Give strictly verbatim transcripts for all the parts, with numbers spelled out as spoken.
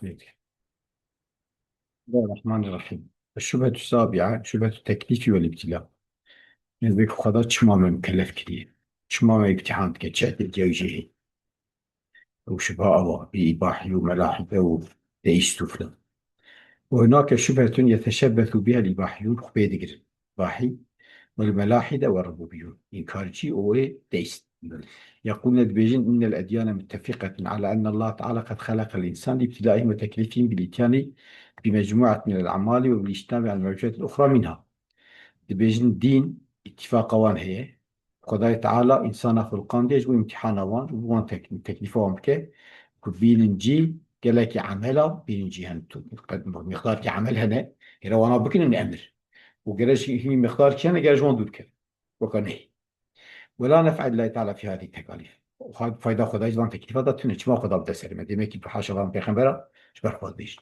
Bismillahirrahmanirrahim. Şubhetu sabi'a, şubhetu teklifi vel ibtila. Nêzîk Xweda çima me mukellef kiriye? Çima me îmtîhan dike? Çi ehtiyacê heye? Ew şubha ew a, bi îbahî û melahîde û deîst û filan. Ve hunake şubhetun yeteşebbesu biha îbahîyûn, xwe pê digirin. Bahî, vel melahîde ve rubûbîyûn. Înkarcî û wê deîst. Yeqûlne, dibêjin, innel edyane muttefiqetun ala enne Allah Teala qed xeleqel însan li ibtilaihim ve teklîfihim bil îtyanî bi mecmuat minel amali ve bil îctinabî anil mecmuatil uxra minha. Dibêjin dîn îtîfaqa wan heye. Xwedayê Teala însana xulqandiye ji bo îmtîhana wan û wan tek-, teklîfa wan bike ku bînin cî gelekî emela bînin cî hen tu qed mixdarkî emel hene, hêra wana bikin in emir. Û gere jî hîn mixdarkî hene gere ji wan dûr kevin. Weka nehî. Wela nef'a lillahi teala fî hadî tekalîf. Fayda Xwedayê ji van teklîfa de tune. Çima Xweda bide serê me? Demekî tu haşa van pêxembera ji ber xwe dibêjin.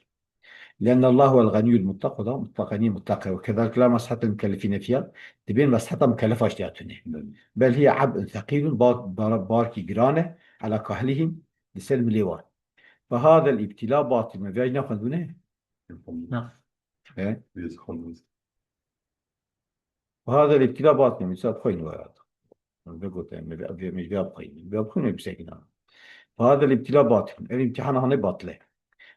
Lianne Allah huwel ganiyyul mutlak, Xweda mutlak, ganî mutlak e. Ve kezalike la meslahete mukellefîne fîha, dibên meslaheta mukellef a jî tune. Bel hiye ab'un seqîlun, bar, bar, barkî giran e, ala kahilihim, li ser milê wan. Fe hadel îbtila batil. Me vîya jî nexwendbûne? Na. He? Ve hadel îbtila batil. Mesela bixweyne waya. Min vegote, me vê, me vê bixweyne. Me vê bixweyne, me bisekine. Ve hadel îbtila batil. Ev îmtîhana hane batil e.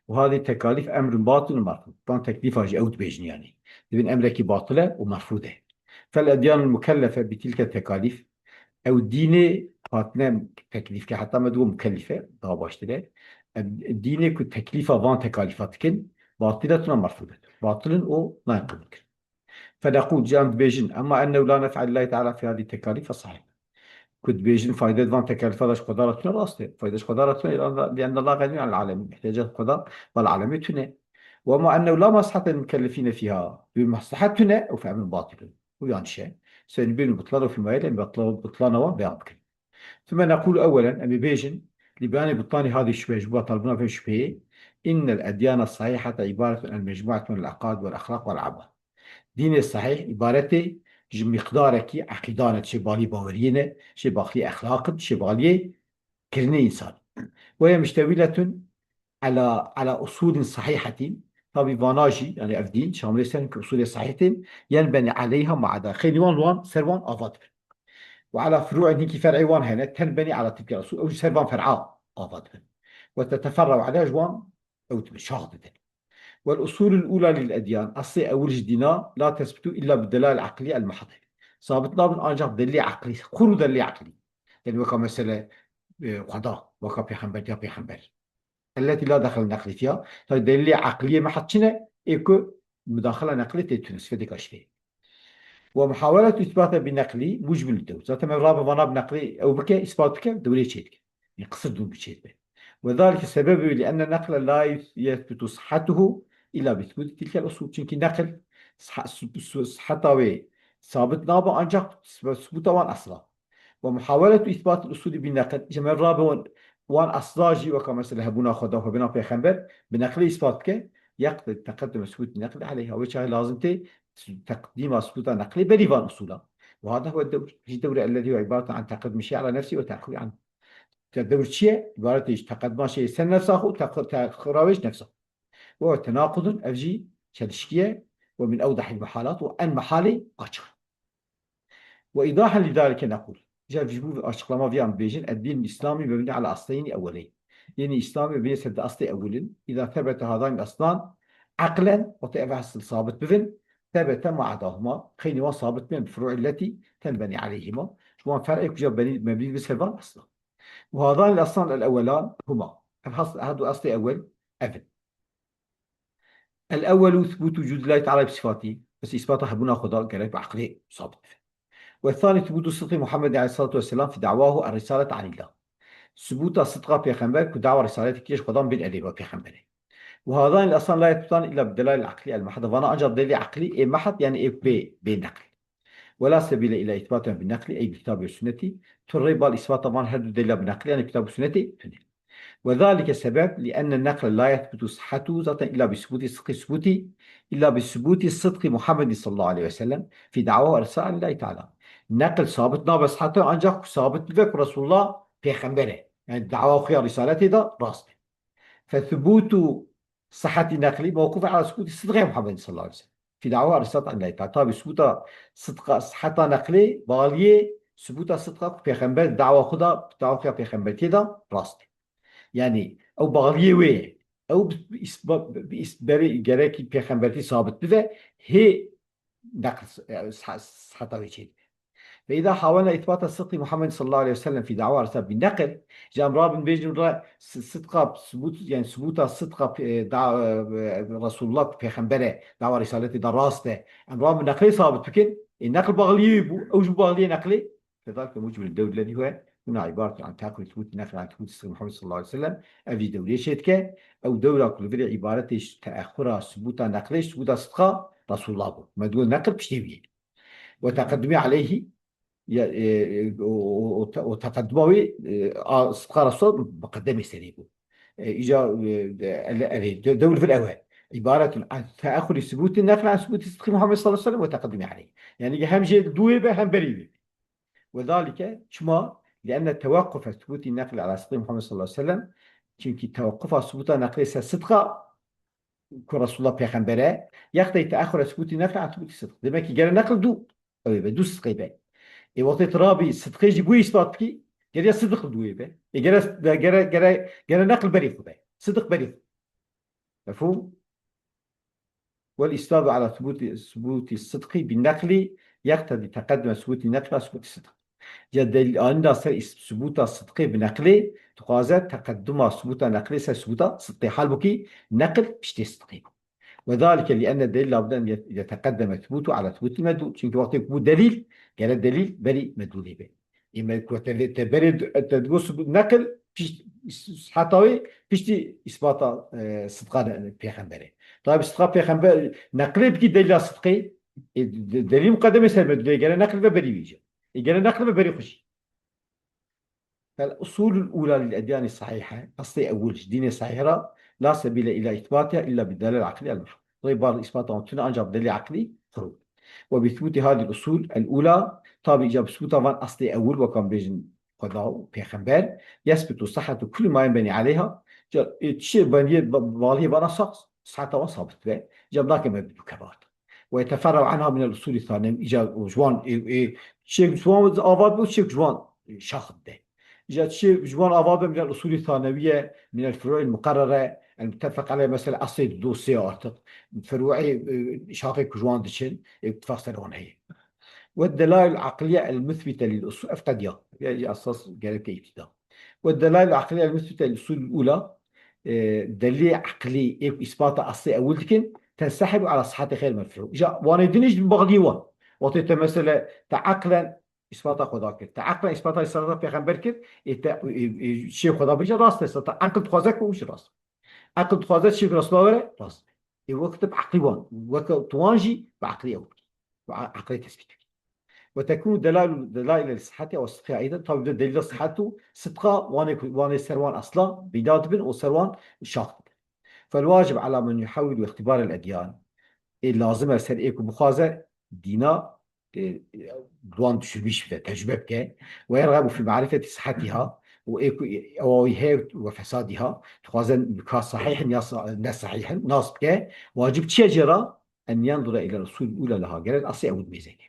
Ve hadî tekalîf emrun batil û merfûd. Van teklîfa jî ew dibêjin yanî. Dibên emrekî batil e û merfûd e. Fel edyanul mukellefe bi tilke tekalîf. Ew dînê hatine teklîf ke, heta me digo mukellîfe, daha baştir e. Ev dînê ku teklîfa van tekalîfa dikin, batil e tuna merfûd e. Batil in û nayê qebûl kirin. Feneqûl, ji em dibêjin, emma ennehu la nef'a lillahi teala fî hadî tekalîf fesahîh. Ku dibêjin fayde di van tekalîfa de ji Xweda re tune, rast e. Fayde ji Xweda re tune, lianne Allah ganî anil alemin. Îhtiyacê Xweda bal alemê tune. Ve emma ennehu la meslahete lil mukellefîne fîha. Bi meslehet tune, ew fe emrun batilun. Û yanlış e. Sen bîn butlan û fîmayel em butlan, butlana wan beyan bikin. Thumme neqûl ewelen, em ê bêjin, li beyanê butlanê hadî şübhe, ji bo betalbûna vê şübheyê, innel edyana sahîhete îbaretun an mecmuatun el eqaid vel exlaq vel amal. Dînê sahîh îbaretê ji miqdarekî eqîdan e, şêbalî baweriyê ne, şêbaxlî exlaq in, şêbaliyê kirinê însan. Ve ye muştemiletun ala, ala usulin sahihatin. Tabî vana jî, yani ev dîn, şamilê ser hinkî usulê sahîh tên, yenbeni aleyha ma ada. Xeynî wan li wan, ser wan ava dibin. Ve ala furu'in, hinkî fer'ê wan hene, tenbeni ala tilkel usul. Ew jî ser van fer'a ava dibin. Ve teteferra'u aleyha, ji wan ew dibin, şax didin. Vel usulul ula lil edyan, eslê ewil ji dîna, la tesbutu illa bi delal aqlî el mahde. Sabit nabin ancak delîlê aqlî, qur û delîlê aqlî. Yani weka mesele, e, Xweda, weka pêxember ya pêxember. Elletî la dexil neqlî fîha. Tabi delîlê aqliyê me hat çi ne? Ê ku mudaxila neqlê tê tune, sifetê kaştê. Ve muhaweletu îsbate bi neqlî mucbul dew. Zaten me rabe vana bi neqlî ew bike, îsbat bike, dewrê çê dike. Yani qisir dûn bi çê dibe. Ve zalike sebebu li enne neqle la yethbutu sihhatuhu illa bi thubuti tilkel usul. Çünkü neql sah-, su-, su-, sihheta wê sabit nabe ancak sub-, subuta wan esla. Ve muhaweletu îsbatil usulî bi neql. Ji me rabe wan, wan esla jî weka mesela hebûna Xweda û hebûna pêxember bi neqlê îsbat bike. Yeqtedî teqeddume subût neqlî aleyha. Wê çaxê lazim tê teqdîma subûta neqlê berî van usûla. Ve hada huwe dewr. Jî dewre ellezî huwe îbaretun an teqeddim şey ala nefsî ve te'xîr an. Te dewr çi ye? Îbaret e ji teqedma şey ser nefsa xwe û teq-, te'xîra wê ji nefsa. Ve tenaqudun, ev jî çelişkî ye. Ve min ewdahil mehalat, û en mehalê açiq. Ve îdahen li zalike nequl. Ji, ji bo açıklama vî em bêjin, eddîn îslamî mebnî ala asleyn ewweleyn. Dînê îslamî mebnî ser di aslê ewil in. Îza tebete hadan aslan aqlen, wextê ev asl sabit bibin, tebete ma adahuma, xeynî wan sabit bên, bi furu'î letî tenbeni aleyhima. Ji wan fer'ê ku ja benî, mebnî bi ser van aslan. Û hadan aslan el ewelan huma. Ev has-, her du aslê ewel ev in. El ewwelu thubutu wucudillahi teala bi sifati. Bes îspata hebûna Xweda gerek bi eqlê sabit bibe. Ve thani thubutu sidqi Muhammed aleyhissalatu vesselam fi da'wahu er-risalet anillah. Subuta sidqa pêxember ku dawa risaletê kiriye ji Xwedan bin edê ve pêxemberê. Ve hadan el aslan la yethbutan illa bi delalil aqli el mahd. Vana ancak delîl aqlî ê mahd, yani ê bê, bê neql. Ve la sebîle ila îsbatiha bi neqlî, ey bi kitabî ve sünnetî, tu rê bal îsbata van her du delîla bi neqlî, yani kitab û sünnetî tune. Ve zalike sebeb, li enne neqle la yethbutu sihhatuhu, zaten illa bi subûtî sidqî subûtî, illa bi subûtî sidqî Muhammedî sallallahu aleyhi ve sellem, fî da'wa ve risale lillahi teala. Neql sabit nabe sihhete, ancak ku sabit bibe ku Resulullah pêxember e. Yani dawa xwe ya risaletê de rast be. Fe subûtu Sihetî neqlî mewqûf e ala subûtî sidqê Muhammed sallallahu aleyhi ve sellem. Fî da'wa risalet an la îtîbat. Tabî subûta sidqa, siheta neqlê, baliyê subûta sidqa ku pêxember dawa xwe da, dawa xwe ya pêxembertiyê da rast e. Yani ew baliyê wê ye. Ew bi, bi, isba-, bi, is-, berê gerekî pêxembertî sabit bibe, hê neql, e, sah-, saheta wê çêdibe. Ve îza hawelna îtbata sidqî Muhammed sallallahu aleyhi ve sellem fî da'wa risa bi neql, ji em rabin bêjin re si-, sidqa, subût, yani subûta sidqa, e, da, e, Resulullah pêxember e, dawa risaletê de rast e. Em rabin neqlê sabit bikin, ê neql baxliyê wî bû, ew ji bo baxliyê neqlê, Fedalike mucibul dewr lezî huwe huna îbaret an teaxurî subûtî neql an subûtî sidqî Muhammed sallallahu aleyhi ve sellem. Ev jî dewrê çêdike. Ew dewra ku li virê îbaretê ji teaxura subûta neqlê ji subûta sidqa Resulullah bû. Me digot neql piştê wî ye. Ve teqedumî aleyhî, ya, e, e, o, o, o, te-, o teqeduma wî, e, a sidqa Resulullah muqedemê serê bû. E, îca, e, de-, ele-, erê, de-, dewr vir ew e. Îbaretun an teaxurî subûtî neql an subûtî sidqî Muhammed sallallahu aleyhi ve sellem ve teqedumî aleyhî. Yani hem jê dûyê be hem berî wî. Ve zalike, çima? Lienne tewekkufe subûtî neql ala sidqî Muhammed sallallahu aleyhi ve sellem. Çimkî tewekkufa subûta neqlê ser sidqa ku Resulullah pêxember e, yeqtedî teaxura subûtî neql an subûtî sidq. Demek ki gere neql dû, ew ê be, dû sidqê be. Ê wextê tu rabî sidqê jî bûyî îspat bikî, geriya sidq li dûyê be. Ê gere, gere, gere, gere neql berî xwe be. Sidq berî xwe. Mefhûm? Wal îstadu ala subûtî, subûtî sidqî bi neqlî yeqtedî teqeduma subûtî neql a subûtî sidq. Ya delîl anîna ser îs-, subûta sidqê bi neqlê dixwaze teqeduma subûta neqlê ser subûta sidqê. Halbûkî neql piştê sidqê bû. Ve zalike li enne delîl labudde en ye-, yeteqedeme subûtu ala subûtî medlûl. Çünkü wextê ku bû delîl, gere delîl berî medlûlê be. Ê me ku te, te berê d-, te digot sub-, neqil pişt, siheta wê piştî îsbata, e, sidqa de-, pêxemberê. Tabî sidqa pêxember neqilê bikî delîla sidqê, ê, de-, delîl muqedemê ser me dû, gere neqil ve berî wî jî. Ê gere neqil ve berî xwe jî. Fel usulul ula lil edyani sahihe, eslê ewil ji dînê sahîh ra, la sebîle ila îtbatiha illa bi delal aqlî el mahd. Rê bar îsbata wan tune ancak delîl aqlî xurû. Ve bi thubûtî hadîl usul el ula, tabî îca bi thubûta van eslê ewil, weka em bêjin Xweda û Pêxember, yesbitu sihhetu kulli ma yenbenî aleyha, ca, e, tiştê beniyê, ba-, baliyê vana sax, sihheta wan sabit be, ca nake me bi duke bart. Ve yeteferru anha minel usulî thanewi, îca ji wan, e, e, tiştê ji wan ava dibe û tiştê ji wan, e, şax dibe. Îca tiştê ji wan ava dibe minel usulî thanewiye, minel furu'il muqerrere, el muttefeq aleyh, mesela eslê dosye artık, furu'ê, e, şaxê ku ji wan diçin, e, ittifaq ser wan heye. Ve delail aqliye el muthbite lil usul, ev qediya. Ya, ya esas gerek îtîda. Ve delail aqliye el muthbite lil usul ula, e, delîl aqlî ê ku îsbata eslê ewil dikin, tensehibu ala sihhati xeyr merfu. Îca wanê din jî baxlî wan. Wextê te mesele te aqlen îsbata Xweda kir. Te aqlen îsbata risaleta pêxember kir, ê te, ê, ê, şê Xweda bêje rast e, te aqil dixwaze ku û jî rast. Aqil dixwaze çi Resula were? Rast. Ê wek tu bi aqlî wan, weke tu wan jî bi aqlî ew bikî. Bi a-, aqlê tespît bikî. Ve tekûnû delailu, delaile li sihheti ew sidqî aîden, tabî de delîla sihet û sidqa wanê ku, wanê ser wan asla peyda dibin û ser wan şax dibin. Fel wacib ala men yuhawil ixtibar el edyan. Ê lazim e ser ê ku bixwaze dîna e, duan düşürmüş bike, tecrübe bike. Ve yerghabu fi marifeti sihhetiha, û ê ku ew heye ve fesadiha, dixwaze ka sahih in ya sa-, ne sahih in, nas bike. Wacib çi ye jê re? En yenzura ilel usul ula leha, gerek eslê ew mêze ke.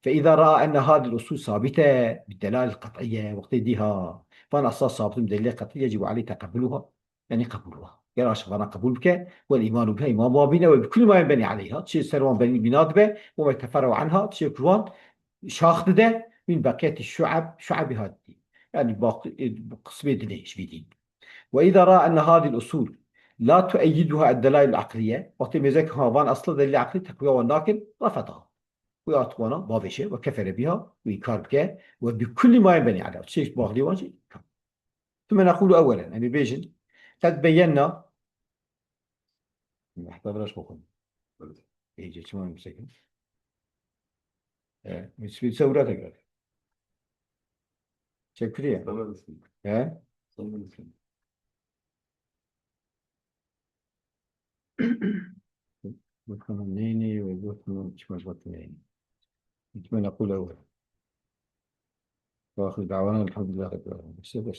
Fe iza raa enne hadil usul sabite bi delail qet'iye, wextê dî ha van esla sabit in delîlê qet'iye, yecibu aleyh teqebbuluha. Yanî qebûl wa. Ger aşiq vana qebûl bike, wel îmanu biha, îman wan bîne, we bi kulî ma yenbenî aleyha, çi ser wan benî bîna dibe, we me teferru anha, çi ku ji wan şax dide, min beqiyetî şu'eb, şu'ebî hadî. Yanî baq-, e, qismê dinê ji vî dîn. Ve îza ra enne hadîl usul la tueyyiduha ed-delail aqliye, wextê mêze ki ha van asla delîl aqlî teqwiya wan nakin, refedaha. Wî artık wana bavêje, ve kefere biha, wî înkar bike, we bi kulî ma yenbenî aleyha, çi baxlî wan jî înkar. Thumme nequlu ewwelen, em ê bêjin, qed beyenna. Heta viraş bixwin. Ê, cê çima em bisekin? E, min sibê dîsa wira tekrar. Çek kiriye? Tamam, bisin. He? Tamam, bisin. Gotina neyni ve gotina çima gotina neyni. Thumme nequlu ewwelen. Ve ahiru da'wana elhamdülillahi rabbil alemin. İşte bu.